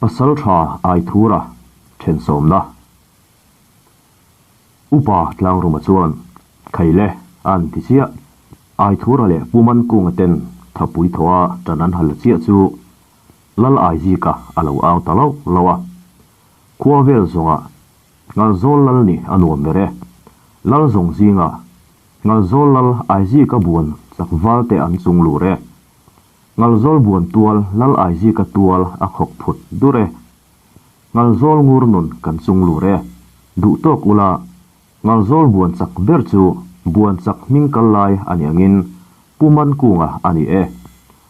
Pasalṭha Aithura ṭhensawmna Upa Tlangruma chuan Khaile a an ti chiah. Aithura leh Pu Mankunga ten thapui thawha ṭan an hal la chiah chu Lal Aizika a lo au ta lauh lauh a. Khua vel zawngah Ngalzawl Lal nih a nuam ber e. Lal zawng zingah Ngalzawl Lal Aizika buan chak valte an chung lur e. Ngalzawl buan tual Lal Aizika tual a khawk phut dur e. Ngalzawl ngur nun kan chung lur e. Duh tawk ula, Ngalzawl buan chak ber chu buan chak hming kal lai a ni angin Pu Mankunga a ni e.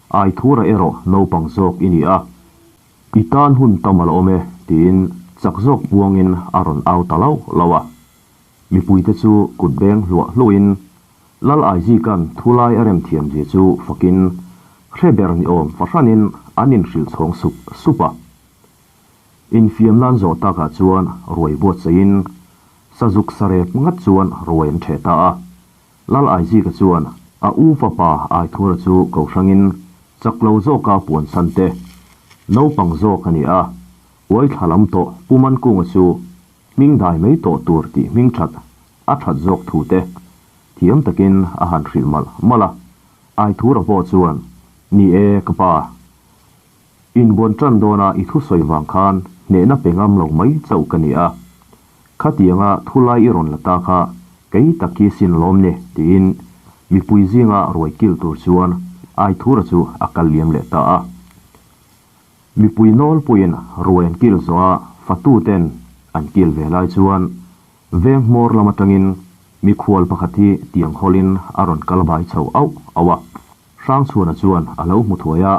Aithura erawh naupang zawk i ni a. I tan hun tam a la awm e, tiin chak zawk puangin a rawn au ta lauh lauh a. Mipuite chu kut beng hluah hluhin Lal Aizika'n thulai a rem thiam zia chu fakin hre ber ni awm fahranin an inhrilh chhawng sup sup a. Infiam nan zawh takah chuan ruai buatsaihin sazuk sarep ngat chuan ruai an ṭheh ta a. Lal Aizika chuan a u fapa Aithura chu ko hrangin chak lo zawka puan san te, naupang zawk a ni a, uai thla lam tawh Pu Mankunga chu hming dai mai tawh tur tih hming that a that zawk thu te thiam takin a han hrilh malh malh a. Aithura pawh chuan, Ni e, ka pa. Inbuan tan dawna i thusawi vang khan hnehna pe ngam lo mai chauh ka ni a. Khatianga thulai i rawn la ta kha kei tak hi sin lawm ni, tiin mipui zinga ruai kil tur chuan Aithura chu a kal liam leh ta a. Mipui nawlpuiin ruai an kil zawh a fatuten an kil ve lai chuan veng hmawr lam atangin mikhual pakhat hi tiang hawlin a rawn kal bai chho auh auh a. Hrangchhuana chuan a lo hmu thuai a,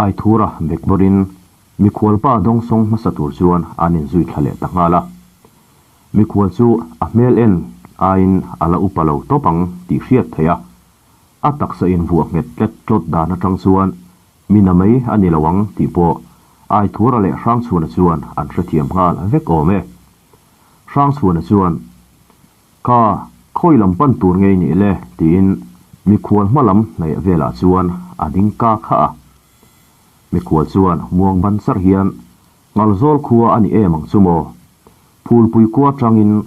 Aithura bekbawrin mikhualpa dawngsawng hmasa tur chuan an inzui thla leh ta nghal a. Mikhual chu a hmel en aiin a la upa lo tawp ang tih hriat theih a, a taksa invuah nghet tlet tlawt dan atang chuan Mi na mai a ni lo ang tih pawh Aithura leh Hrangchhuana chuan an hrethiam nghal vek awm e. Hrangchhuana chuan, Ka khawi lam pan tur ngei nih le tiin mikhual hma lam hnaih velah chuan a ding ka kha a. Mikhual chuan muang ban charh hian, Ngalzawl khua a ni em ang chu maw? Phulpui khua tangin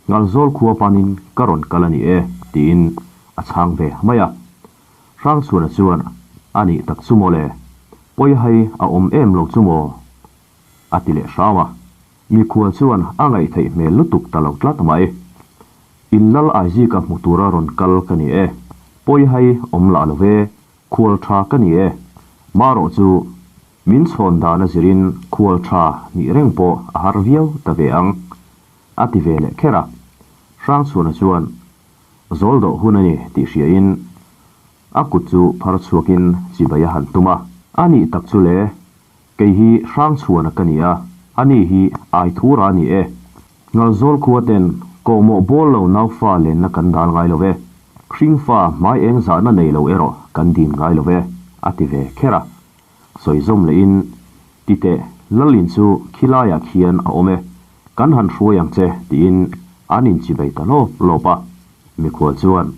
Ngalzawl khua panin ka rawn kal a ni e tiin a chhang ve mai a. Hrangchhuana chuan, A nih tak chu maw le, pawi hai a awm em lo chu maw? a ti leh hram a. Mikhual chuan a ngaihtheih hmel lutuk ta lo tlat mai. In Lal Aizika hmu tura rawn kal ka ni e, pawi hai awm lah lo ve, khual tha ka ni e. Marawh chu min chhawn dan a zirin khual tha nih reng pawh a har viau ta ve ang, a ti ve leh kher a. Hrangchhuana chuan, Zawl dawh hun a ni tih hriain a kut chu phar chhuakin chibai a han tum a. A nih tak chu le, kei hi Hrangchhuana ka ni a, a ni hi Aithura a ni e. Ngalzawl khua ten kawhmawh bawl lo naufa lenna kan dal ngai lo ve, hringfa hmai eng zahna nei lo erawh kan dim ngai lo ve, a ti ve kher a. Sawi zawm lehin, Titeh, Lalin chu khilaiah khian a awm e, Kan han hruai ang che, tiin an inchibei ta lawp lawp a. Mikhual chuan,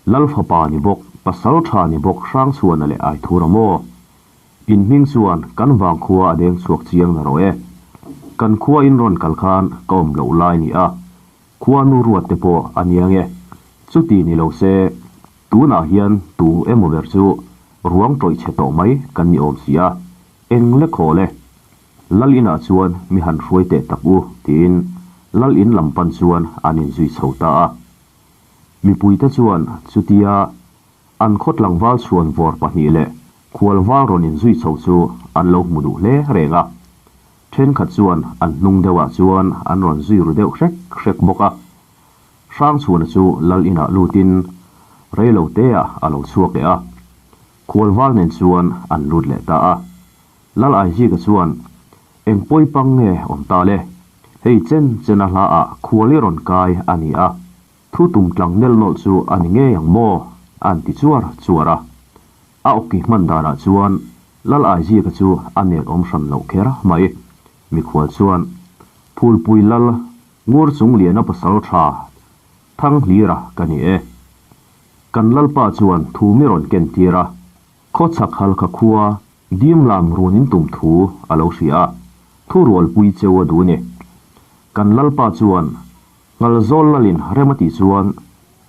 Lal fapa ni bawk, pasal tha ni bawk Hrangchhuana leh Aithura maw? In hming chuan kan vangkhua a deng chhuak chiang na rawh e. Kan khua in rawn kal khan ka awm loh lai ni a, khua nu ruat te pawh a nia nge. Chuti ni lo se, tunah hian tu emaw ber chu ruang tawih chhe tawh mai kan ni awm si a, eng le khaw le. Lal inah chuan mi han hruai teh tak u, tiin Lal in lam pan chuan an inzui chho ta a. Mipuite chuan chutia an khaw tlangval chhuan vawr pahnih leh khualval rawn inzui chho chu an lo hmu duh hle reng a. Thenkhat chuan an hnung deuhah chuan an rawn zui ru deuh hrek hrek bawk a. Hrangchhuana chu Lal inah lutin reilo teah a lo chhuak leh a. Khualval nen chuan an lut leh ta a. Lal Aizika chuan, Eng pawi pang nge awm ta le? Hei chen chen a hla ah khual i rawn kai a ni a, thu tum tlang nel nawlh chu a ni ngei ang maw? A'n ti chuar chuar a. A awki hman danah chuan Lal Aizika chu a nel awm hran loh kher mai. Mikhual chuan, Phulpui Lal, Ngur chung liana pasal tha, Thanghlira ka ni e. Kan Lalpa chuan thu mi rawn ken tir a, Khawchhak Halkha khua Dimlam run in tum thu a lo hria a. Thurualpui cheu a duh ni. Kan Lalpa chuan Ngalzawl lalin rem a tih chuan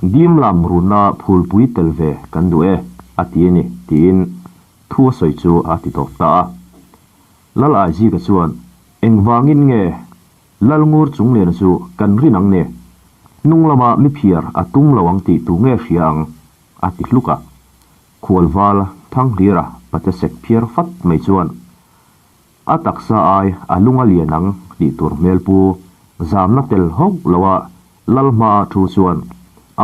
Dimlam runna phulpui tel ve kan duh e a ti a ni tiin thu a sawi chu a ti tawp ta a. Lal Aizika chuan engvangin nge Lalngur Chungliana chu kan rin ang ni? Hnung lama mi phiar a tum lo ang tih tu nge hria ang? a ti hluk a. Khualval Thanghlira pate sek phiar fat mai chuan A taksa ai a lung a lian ang tih tur hmel pu zamna tel hauh lo a Lal hmaa thu chuan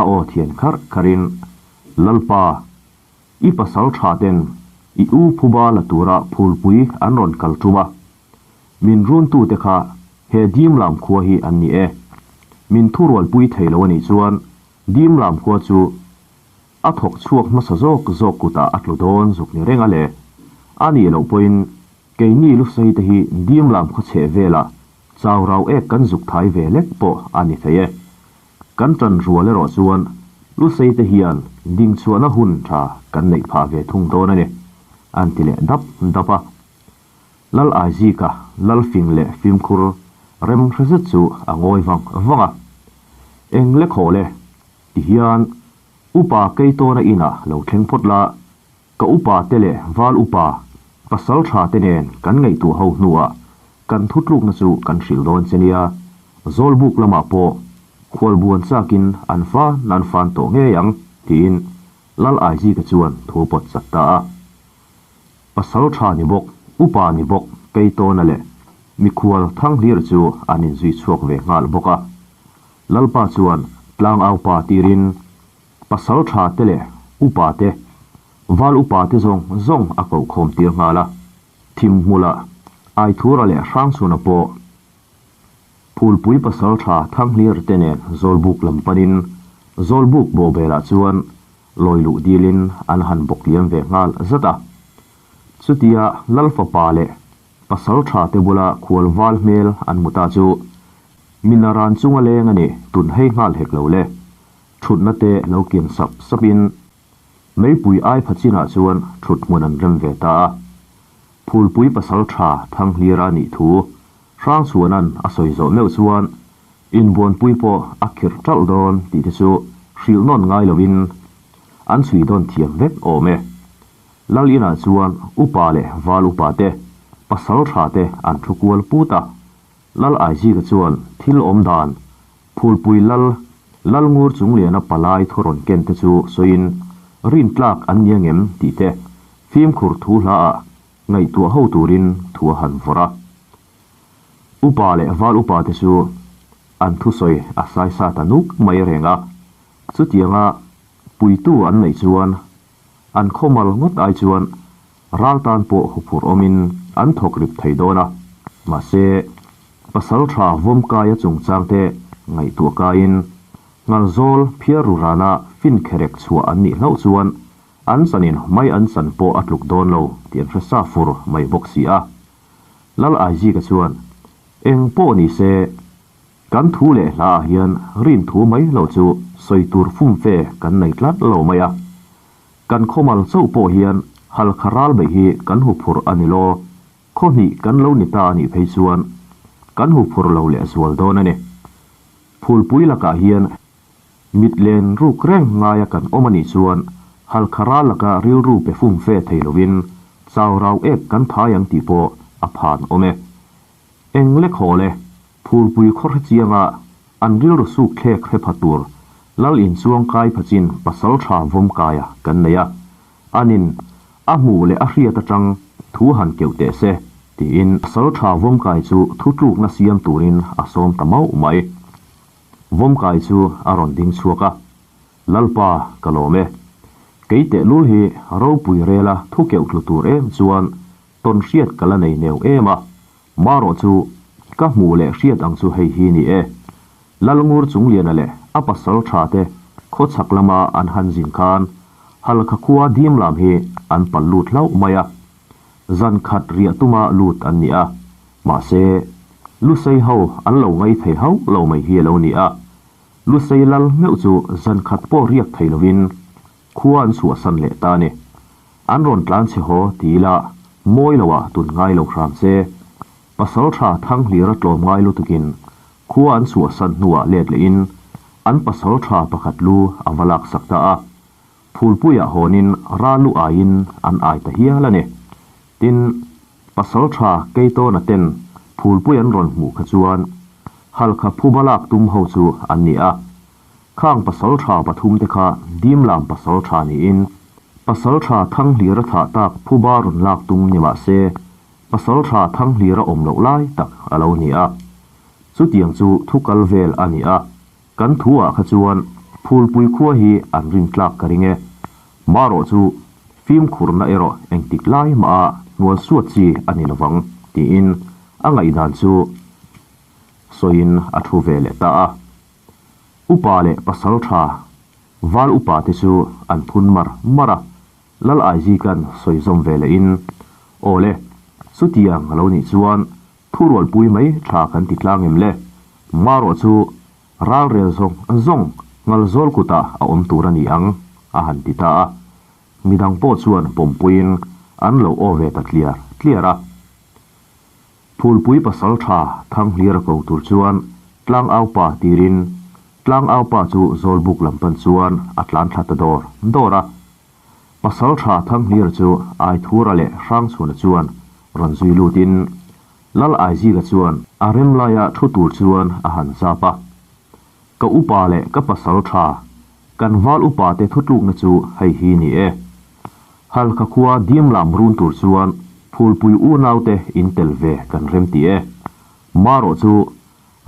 a aw thian kharh kharhin, Lalpa, i pasal tha ten i u phuba la tura phulpui an rawn kal tum a, min runtute kha he Dimlam khua hi an ni e. Min thurualpui thei lo a nih chuan Dimlam khua chu A thawk chhuak hmasa zawk zawk kutah a tlu dawn zuk ni reng a le. A nih loh pawhin keini lusei te hi Dimlam khaw chheh velah chau rau ek kan zuk thai ve lek pawh a ni thei e. Kan tan rual erawh chuan lusei te hian dingchhuahna hun tha kan neih phah ve thung dawn a ni, an ti leh dap dap a. Lal Aizika Lalfing leh fimkhur rem hre zet chu a ngawi vang vang a. Eng le khaw le? Ti hian Upa Keitawna inah lo thleng phawt la, ka upa te leh val upa, pasal tha te nen kan ngaihtuah ho hnuah kan thutlukna chu kan hrilh dawn che nia, Zawlbuk lamah pawh khualbuan chakin an fan an fan tawh ngei ang, tiin Lal Aizika chuan thu pawt chat ta a. Pasal tha ni bawk, upa ni bawk Keitawna leh mikhual Thanghlir chu an inzui chhuak ve nghal bawk a. Lalpa chuan tlangaupa tirin pasal tha te leh upa te, val upa te zawng zawng a koh khawm tir nghal a. Thim hmula Aithura leh Hrangchhuna pawh Phulpui pasal tha Thanghlir te nen Zawlbuk lam panin Zawlbuk bawhbelah chuan lawi luh dilin an han bawk liam ve nghal zat a. Chutia Lal fapa leh pasal tha te bula khual val hmel an hmu ta chu Minaran chunga leng a ni, tun hei nghal hek lo le. Thutna te lo kian sap sapin meipui ai pha chinah chuan thut hmun an rem ve ta a. Phulpui pasal tha Thanghlira nih thu Hrangchhuana'n a sawi zawh meuh chuan inbuanpui pawh a khirh ṭalh dawn tih te chu hrilh nawn ngai loin an chhui dawn thiam vek awm e. Lal inah chuan upa leh val upa te, pasal tha te an thu kual put a. Lal Aizika chuan thil awm dan, Phulpui Lal, Lalngur Chungliana palai thu rawn ken te chu sawiin, rintlak an nia ngem tih te fimkhur thu hla ah ngaihtuah ho turin thu a han vawrh a. Upa leh val upa te chu an thusawi a saisa ta nuk mai reng a, chutianga puitu an neih chuan an khawmal ngawt ai chuan ral tan pawh huphurh awmin an thawk rip thei dawn a, mahse, pasal tha vawmkaia chungchangte ngaihtuah kaiin Ngalzawl phiar ru rana fin kherek chhuah an nih hlauh chuan an chanin mai an chan pawh a tluk dawn lo tih an hre sa fur mai bawk si a. Lal Aizika chuan, Eng pawh ni se, Kan thu leh hla ah hian rin thu mai lo chu sawi tur fumfe kan nei tlat lo mai a. Kan khawmal chauh pawh hian halkha ral beih hi kan huphurh a ni law, khaw hnih kan lo ni ta a nih phei chuan kan huphurh lo leh zual dawn a ni. Phulpui lakah hian mit len ruk reng ngaia kan awm a nih chuan halkha ral laka rilru pe fumfe thei lovin chau rau ek kan thai ang tih pawh a phan awm e. Eng lek haw le, phulpui khaw hre chianga an rilru suk thlek hre pha tur Lal inchuang kai phachin pasal tha vawm kaia kan nei a, anin a hmuh leh a hriat atang thu han keuh teh se tiin pasal tha vawm kai chu thu tlukna siam turin a sawm ta mauh mai. Vawm kai chu a rawn ding chhuak a, Lalpa ka lawm e, kei tehlul hi ropui rela thu keuh tlu tur em chuan Tawn hriat ka la nei neu em a, marawh chu ka hmuh leh hriat ang chu hei hi ni e. Lalngur Chungliana leh a pasal tha te khawchhak lama an han zin khan Halkha khua dim lam hi an pal lut hlauh mai a, zan khat riah tuma lut an ni a, mahse Lusei ho an lo ngai thei hauh lo mai hi a lo ni a, Lusei lal meuh chu zan khat pawh riak thei lovin khua an chhuahsan leh ta a ni. An rawn tlan chhe haw ti ila mawi lo ah tun ngai lo hram se. Pasalṭha Thanghlira tlawmngai lutukin khua an chhuahsan hnuah let lehin an pasalṭha pakhat lu a va laksak ta a. Phulpuiah hawnin ral lu aiin an ai ta hial a ni. Tin, pasalṭha Keitawna ten Phulpui an rawn hmuh kha chuan Halkha phuba lak tum ho chu an ni a. Khang pasalṭha pathumte kha Dimlam pasalṭha niin pasalṭha Thanghlira thlah tak phuba rawn lak tum ni mah se, pasalṭha Thanghlira awm loh lai tak a lo ni a. Chutiang chu thu kal vel a ni a. Kan thu ah kha chuan Phulpui khua hi an rin tlak ka ring e. Marawh chu fimkhurna erawh engtik lai mah a hnual suat chi a ni lovang tiin a ngaihdan chu sawiin a thu ve leh ta a. Upa leh pasal tha val upa te chu an phun mar mar a, Lal Aizikan sawi zawm ve leh in, Aw le, chutiang a lo nih chuan Thurualpui mai tha kan ti tlang em le? Marawh chu ralrel zawng zawng Ngalzawl kutah a awm tur a ni ang, a han ti ta a. Midang pawh chuan pawmpuiin an lo aw ve ta tliar tliar a. Phulpui pasal tha Thanghlira ko tur chuan Tlangaupa tirin Tlangaupa chu Zawlbuk lam pan chuan a tlan thla ta dawr dawr a. Pasal tha Thanghlir chu Aithura leh Hrangchhuna chuan rawn zui lutin Lal Aizika chuan a rem laia thu tur chuan a han zap a. Ka upa leh ka pasal tha, kan val upa te thutlukna chu hei hi ni e. Halkha khua dim lam run tur chuan Phulpui unaute in tel ve kan rem ti e. Marawh chu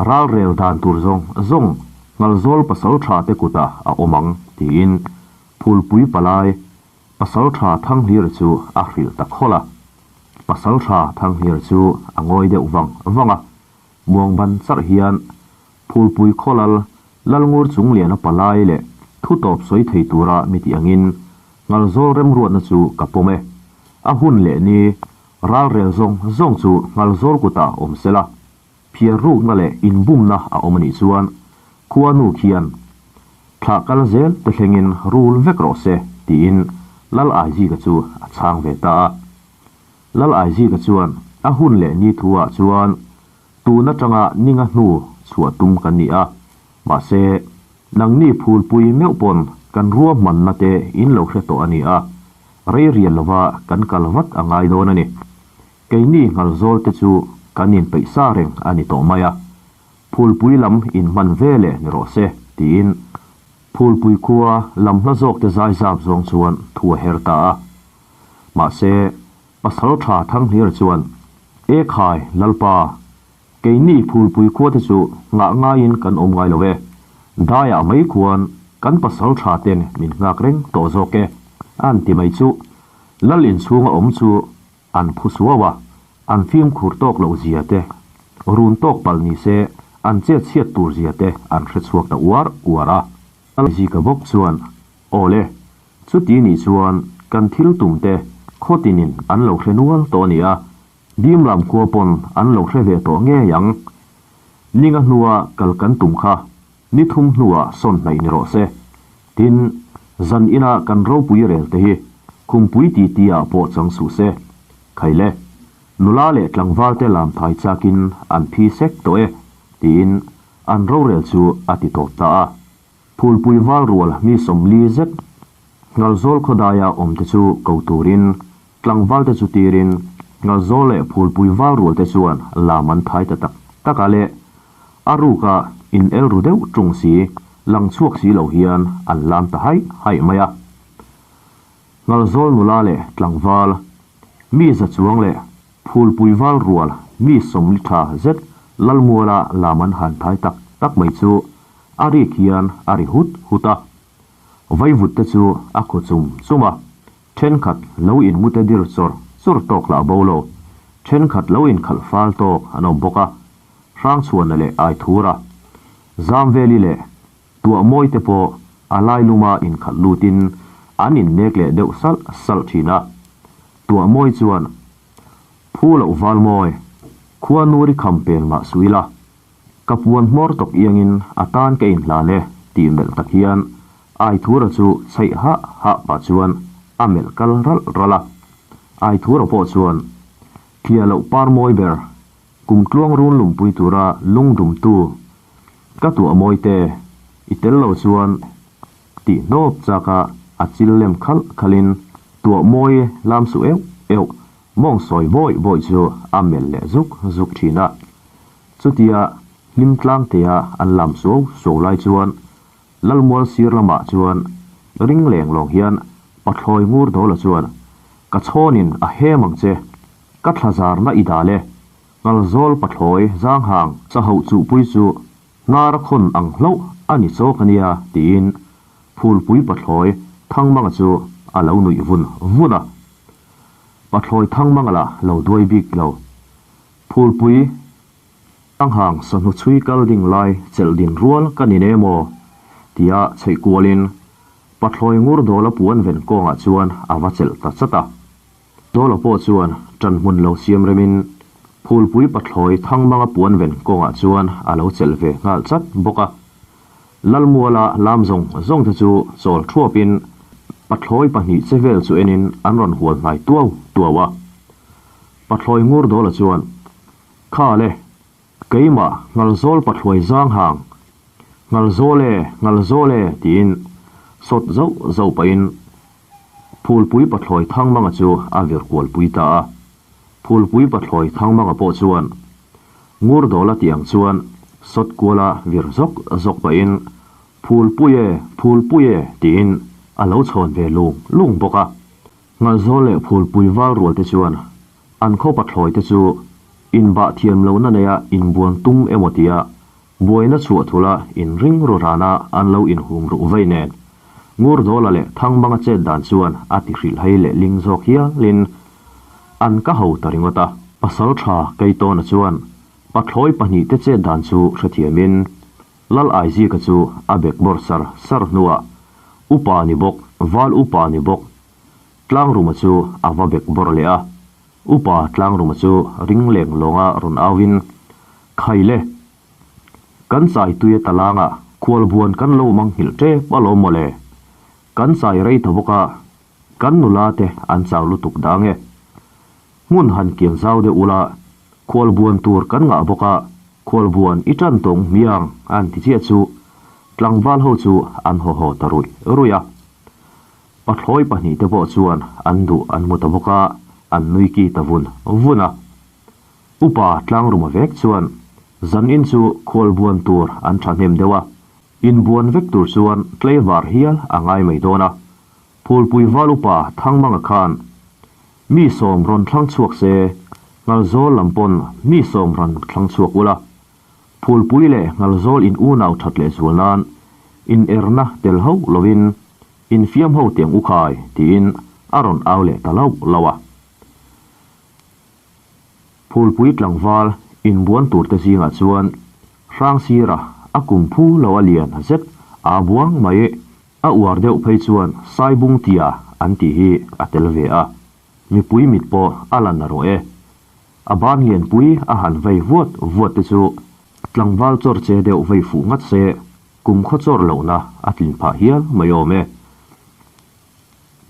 Ralrel dan tur zawng zawng Ngalzawl pasal tha te kutah a awm ang tiin Phulpui palai Pasalṭha Thanghlir chu a hrilh ta khawlh a. Pasalṭha Thanghlir chu a ngawi deuh vang vang a. Muangban charh hian Phulpui khawlal Lalngur Chungliana palai leh thutawp sawi thei tura mi tih angin Ngalzawl remruatna chu ka pawm e. A hun leh ni ralrel zawng zawng chu Ngalzawl kutah awm sela, phiar rukna leh inbumna a awm anih chuan Khuanu khian thlah kal zel te thlengin rul vek rawh se tiin Lal Aizika chu a chhang ve ta a. Lal Aizika chuan a hun leh ni thu ah chuan tun atanga ninga hnu chhuah tum kan ni a, mahse nangni phulpui meuh pawn kan ruahmanna te in lo hre tawh a ni a, rei rial lova kan kal vat a ngai dawn a ni. Keini nghalzawl te chu kan inpeih sa reng a ni tawh mai a. Phulpui lam inhman ve leh ni rawh se, tiin Phulpui khua lam hla zawk te zai zap zawng chuan thu a her ta a. Mahse, Pasal tha Thanghlir chuan, E khai, Lalpa, keini Phulpui khua te chu nghah ngaiin kan awm ngai lo e. Daiah mai khuan kan pasal tha ten min nghak reng tawh zawk e, an ti mai chu Lal inchhunga awm chu An phu suau a, an fimkhur tawk loh zia te, run tawk palh ni se an chet chhiat tur zia te an hre chhuak ta uar uar a. Zika bawk chuan, Aw le, chuti nih chuan kan thil tum te khawtinin an lo hre nual tawh a ni a, Dimlam khua pawn an lo hre ve tawh ngei ang. Ninga hnua kal kan tum kha ni thum hnuah sawn hnaih ni rawh se. Tin, zan ina kan ropui rel te hi khumpui ti ti ah pawh chang suh se. Khaile, nula leh tlangval te lam thai chakin an phi sek tawh e, tiin an rorel chu a ti tawp ta a. Phulpui val rual mi 40 zet Ngalzawl khawdaia awm te chu ko turin tlangval te chu tirin Ngalzawl leh Phulpui val rual te chuan lam an thai ta tak tak a le. A ruka in el ru deuh ṭung si, lang chhuak si lo hian an lam ta haih haih mai a. Ngalzawl nula leh tlangval, mi za chuang leh phulpui val rual mi 40 ṭha zet Lalmuala lam an han thai tak tak mai chu a rik hian a ri hut hut a. Vaivut te chu a khaw chum chum a, Thenkhat lo inmute dir chawr chawr tawk lah bo lo, thenkhat lo inkhalh fal tawk an awm bawk a, Hrangchhuana leh Aithura, Zamveli leh Tuahmawi te pawh a lailuma inkhalh lutin an innek leh deuh salh salh thin a. Tuahmawi chuan, Phu loh Valmawi, khua Nuri kham pel mah suh ila, ka puan hmawr tawk iangin a tan ka inhlan e tih melh tak hian Aithura chu chheih hah hah pah chuan a melh kal ralh ralh a. Aithura pawh chuan, Thliah loh par mawi ber. Kumtluang run lumpui tura lungdumtu ka tuah mawi te, i tel lo chuan tih hnawp chaka a chil lem khalh khalhin tuah mawi lam suh euh euh mawng sawi bawih bawih chu a melh leh zuk zuk thin a. Chutia hlim tlang tea an lam suau suau lai chuan Lalmual sir lamah chuan ring leng lawng hian Pathlawi ngur dawla chuan ka chhawnin a hem ang che, ka thlazarna i dal e, Ngalzawl Pathlawi zanghang chahoh chuhpui chu hnar khawn ang hlauh a ni chawk a nia tiin Phulpui Pathlawi Thangmanga chu a lo nuih vun vun a. Pathlawi Thangmanga lah lo duai bik lo. Phulpui Anghang sahnu chhui kal ding lai chelh din rual ka ni ne maw? tia chheih kualin Pathlawi ngur dawla puan ven kawngah chuan a va chelh ta chat a. Dawla pawh chuan ṭan hmun lo siam remin Phulpui Pathlawi Thangmanga puan ven kawngah chuan a lo chelh ve nghal chat bawk a. Lalmuala lam zawng zawng te chu chawl thuapin Pathlawi pahnih che vel chu enin an rawn hual hnai tuau tuau a. Pathlawi ngur dawla chuan Kha le, keimah Ngalzawl Pathluai zang hang, Ngalzawl e, Ngalzawl e tiin sawt zauh zauh pahin Phulpui Pathlawi Thangmanga chu a vir kualpui ta a. Phulpui Pathlawi Thangmanga pawh chuan Ngurdawla tih ang chuan sawt kuala vir zawk zawk pahin Phulpui e, Phulpui e tiin a lo chhawn ve lung lung bawk a. Ngalzawl leh Phulpui val rual te chuan An khaw pathlawi te chu inbah thiam lohna neia inbuan tum emaw tia buaina chhuah thula inring ru rana an lo inhum ruh vei nen Ngurdawla leh Thangmanga chet dan chuan a ti hrilhhai leh ling zawk hialin an ka ho ta ringawt a. Pasaltha Keitawna chuan pathlawi pahnihte chet dan chu hrethiamin Lal Aizika chu a bekbawr sar sar hnuah upa ni bawk, val upa ni bawk, Tlangruma chu a va bek bawrh leh a, Upa Tlangruma chu ring leng lawnga rawn auin, Khai le! Kan chai tui a talanga khualbuan kan lo mang nghilh tep alawm maw le? Kan chai rei ta bawk a, kan nula te an chau lutuk dang e. Hmun han kian zau deuh ula, khualbuan tur kan ngah bawk a, khualbuan i tan tawng hmiang an ti chiah chu tlangval ho chu an haw haw ta ruih ruih a. Pathlawi pahnihte pawh chuan an duh an hmu ta bawk a, an nui ki ta vun vun a. Upa Tlangruma vek chuan zanin chu khualbuan tur an thahnem deuh a, inbuan vek tur chuan tlaivar hial a ngai mai dawn a. Phulpui val upa Thangmanga khan mi sawm rawn thlang chhuak se, Ngalzawl lam pawn mi sawm rawn thlang chhuak ula, Phulpui leh Ngalzawl in unau that leh zual nan inerna tel hauh lovin Infiam ho tiang u khai, tiin a rawn au leh ta lauh lauh a. Phulpui tlangval inbuan turte zingah chuan Hrangsira a kum phu lo a lian zet aa buang mai. A uar deuh phei chuan Saibung tia an tih hi a tel ve a. Mipui mit pawh a la na rawh e. A ban lianpui a han vei vuat vuat te chu tlangval chawr che deuh vei fuh ngat se Kum khaw chawr lohna a tlin phah hial mai awm e.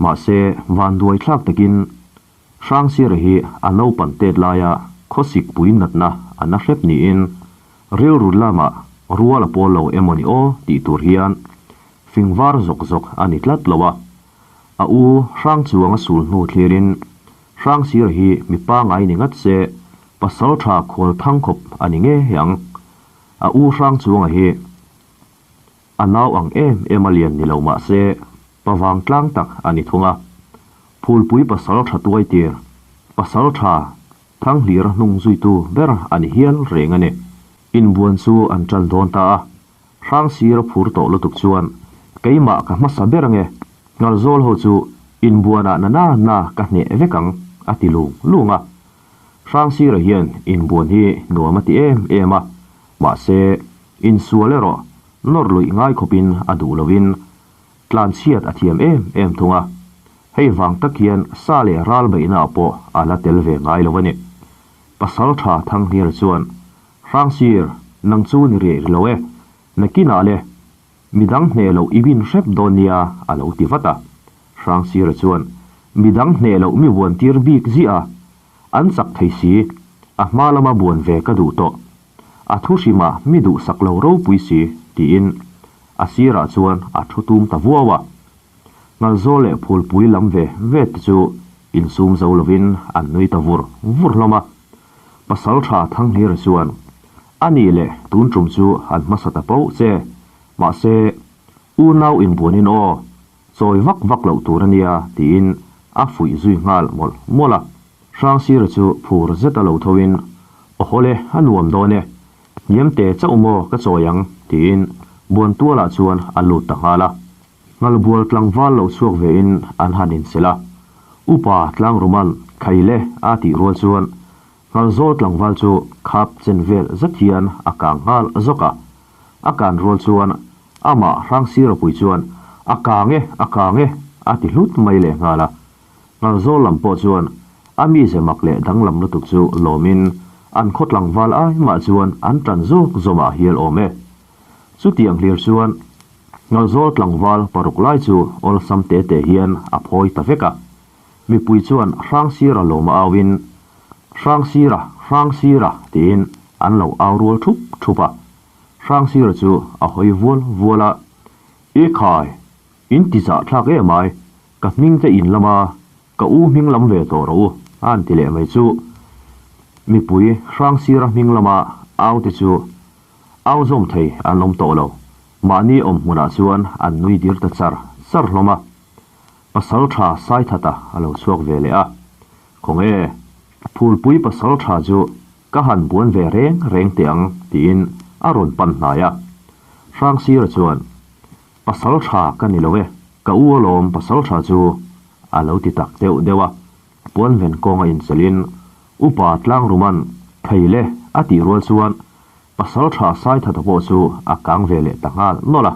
Mahse, vanduai thlak takin Hrangsira hi a naupan tet laia khawsik pui natna a na hrep niin rilru lamah rual a pawl lo emaw ni aw tih tur hian fingvar zawk zawk a ni tlat lo a. A u Hrangchuanga sul hnu thlirin Hrangsira hi mi pangai ni ngat se pasal tha khual thang khawp a ni ngei ang. A u hrang chuanga hi a nau ang em em a lian ni lo mah se pavang tlang tak a ni thung a. Phulpui pasal tha tuai tir, pasal tha Thanghlir hnung zuitu ber a ni hial reng a ni. Inbuan chu an tan dawn ta a, hrang sir a phur tawh lutuk chuan keimah ka hmasa ber ange, Ngalzawl ho chu inbuanah na na na ka hneh vek ang a ti lung lung a. Hrangsira hian inbuan hi nuam a ti em em a, mahse insual erawh nawr luih ngai khawpin a duh loin tlanchhiat a thiam em em thung a, hei vang tak hian sa leh ral beihnaah pawh a la tel ve ngai lo a ni. Pasal tha Thanghnial chuan, Hrangsir, nang chu ni riai ri lo e, nakinah le, Midang hneh loh i bin hrep dawn nia a lo ti vat a. Hrangsira chuan, Midang hneh loh mi vuan tir bik ziah a, an chak thei si. A hma lama buan ve ka duh tawh. A thu hrimah mi duhsak lo ropui si, tiin a sirah chuan a thu tum ta vuau a. Ngalzawl leh phulpui lam ve ve te chu insum zo lovin an nui ta vur vur hlawm a. Pasalṭha Thanghlira chuan, A nih leh tun ṭum chu han hmasa ta poh che, mahse, unau inbuanin aw, chawi vak vak loh tur a nia, tiin a fuih zui nghal mawlh mawlh a. Hrangsira chu phur zet a lo thoin, Aw hawle, a nuam dawn e, hniam te chauh maw ka chawi ang, tiin Buantualah chuan a lut ta nghal a. Ngalbual tlangval lo chhuak vein an han inselh a. Upa Tlangruman Khaile a tih rual chuan Ngalzawl tlangval chu khap chen vel zet hian a kang nghal zawk a. A kan rual chuan amah Hrangsirapui chuan A kang e, a kang e a ti hlut mai leh nghal a. Ngalzawl lam pawh chuan a mize mak leh danglam lutuk chu lawmin an khaw tlangval ai mah chuan an tan zawk zawmah hial awm e. Chutiang hlir chuan Ngalzawl tlangval paruk lai chu awlsam te te hian a phawi ta vek a. Mipui chuan Hrangsira lawm a auin, Hrangsira, Hrangsira tiin an lo au rual thup thup a. Hrangsira chu a hawi vual vual a, I khai, in ti zah thlak em ai, ka hming te in lam a, ka u hming lam ve tawh rawh u, a han ti leh mai chu. Mipui Hrangsira hming lama au te chu Au zawm thei an awm tawh lo. Mahni awm hmunah chuan an nui dir ta char char hlawm a. Pasal tha Saithata a lo chhuak ve leh a. Khawnge, Phulpui pasal tha chu ka han buan ve reng reng teh ang tiin a rawn pan hnai a. Hrangsira chuan, Pasal tha ka ni lo e, ka u alawm pasal tha chu a lo ti tak deuh deuh a. Puanven kawnga inchelhin Upa Tlangruman Theile a tih rual chuan Pasal tha Saithata pawh chu a kang ve leh ta nghal nawlh a.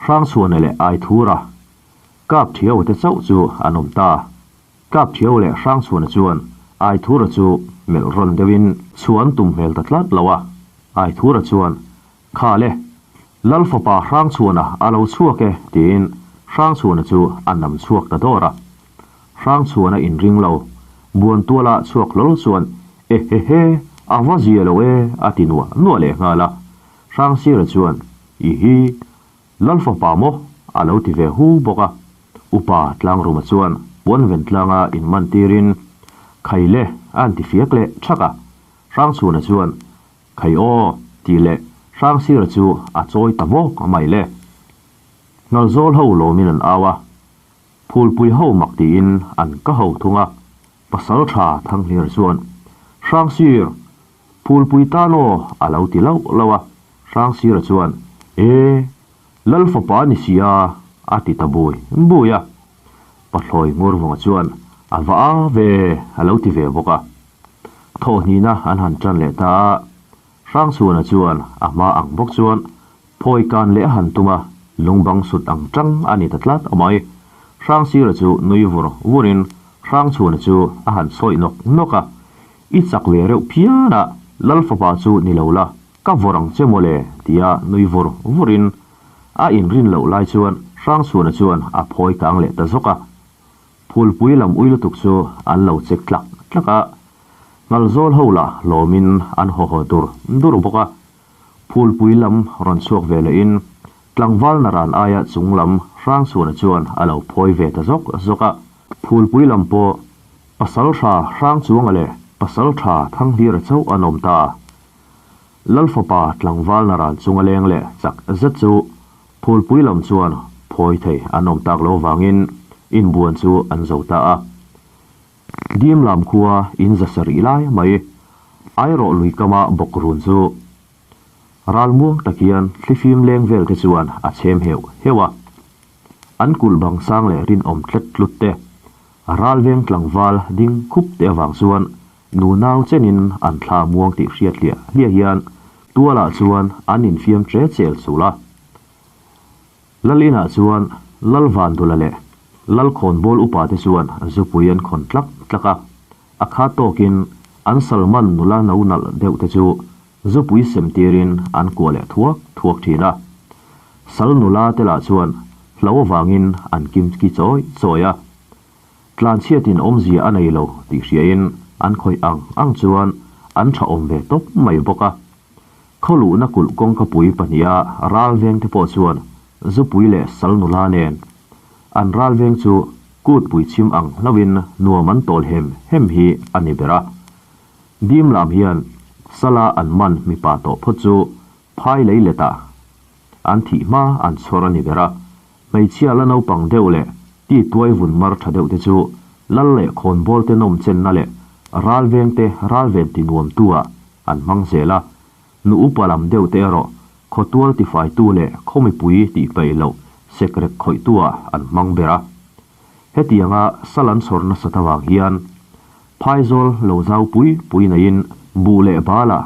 Hrangchhuana leh Aithura, Kapthiau te chauh chu an awm ta. Kapthiau leh Hrangchhuana chuan Aithura chu melh rawn deuhin chhuan tum hmel ta tlat lo a. Aithura chuan, Kha le, Lal fapa Hrangchhuana a lo chhuak e tiin Hrangchhuana chu a nam chhuak ta dawr a. Hrangchhuana inring lo, Buantuala chhuak hlawl chuan E he he, a va zia lo e a ti nuah nuah leh nghal a. Hrangsira chuan I hi, Lal fapa maw? a lo ti ve hu bawk a. Upa Tlangruma chuan puanven tlanga inman tirin Khaile a han ti fiak leh thak a. Hrangchhuana chuan Khai aw tih leh Hrangsira chu a chawi ta vawk mai le. Ngalzawl ho lawmin an au a. Phulpui ho mak tiin an ka ho thung a, Pasal tha Thanghlir chuan, Hrangsir, Phulpui tan aw a lo ti lauh lauh a, Hrangsira chuan, E, Lal fapa ni si a, a ti ta bui bui a. Pathlawi Ngurvunga chuan, A va a ve, a lo ti ve bawk a. Thawhhnihna an han tan leh ta a, Hrangchhuana chuan a hma ang bawk chuan phawi kan leh a han tum a, lungbang sut ang tang a ni ta tlat mai. Hrangsira chu nui vur vurin Hrangchhuana chu a han sawi nawk nawk a, I chak ve reuh phian a, Lal fapa chu ni lo la, ka vawrh ang che mawle tia nui vur vurin a inrin loh lai chuan Hrangchhuana chuan a phawi kang leh ta zawk a. Phulpui lam ui lutuk chu an lo chek tlak tlak a, Ngalzawl ho lah lawmin an haw haw dur dur bawk a. Phulpui lam rawn chhuak ve lehin tlangval naran aia chung lam Hrangchhuana chuan a lo phawi ve ta zawk zawk a. Phulpui lam pawh Pasaltha Hrangchuanga leh Pasaltha Thanghlira chauh an awm ta. Lal fapa tlangval naran chunga leng leh chak zet chu Phulpui lam chuan phawi thei an awm tak lo vangin inbuan chu an zo ta a. Dim lam khua in za sarih lai mai airawh lui kama bawk run chu ral muang tak hian thlifim leng vel te chuan a chhem heuh heuh a. An kulh bang sang leh rinawm tlet tlut te, ral veng tlangval ding khup te avang chuan nunau chenin an thla muang tih hriat hliah hliah hian tualah chuan an infiam che chel chul a. Lal inah chuan Lal Vandula leh Lal Khawnbawl upa te chuan zupui an khawn tlak tlak a, a khat tawkin an Salman nula no nalh deuh te chu zupui sem tirin an kuah leh thuak thuak thin a. Sal nula te lah chuan hlo avangin an kim ki chawi chawi a. Tlanchhiatin awmzia a nei lo tih hriain an khawih ang ang chuan an tha awm ve tawp mai bawk a. Khaw luhna kulh kawngkapui pahniha ral veng te pawh chuan zupui leh sal nula nen an ral veng chu kutpui chhim ang hlauhin nuam an tawl hem hem hi a ni ber a. Dim lam hian sala an man mipa tawh phawt chu phai lei letah an thih hma an chhawr a ni ber a. Hmeichhia la naupang deuh leh ti tuai vun mar tha deuh te chu lal leh khawnbawl te nawm chenna leh ral veng te ral ven ti nuam tu ah an hmang zel a. Nu upa lam deuh te erawh khawtual tifai tu leh khaw mipui tih peih loh sekrek khawih tu ah an hmang ber a. Hetianga sal an chhawr nasat avang hian phaizawl lo zau pui pui neiin buh leh bal ah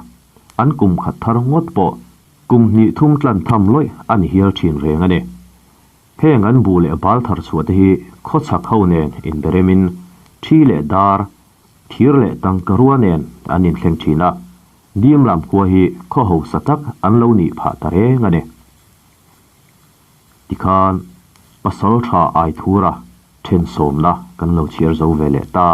an kum khat thar ngawt pawh Kum hnih thum tlan tham lawih a ni hial thin reng a ni. Heng an buh leh bal thar chhuah te hi khawchhak ho nen inberemin thi leh dar, thir leh tangkarua nen an inthleng thin a, dim lam khua hi khaw hausa tak an lo nih phah ta reng a ni. Tikhan pasal tha Aithura thensawmna kan lo chhiar zo ve leh ta.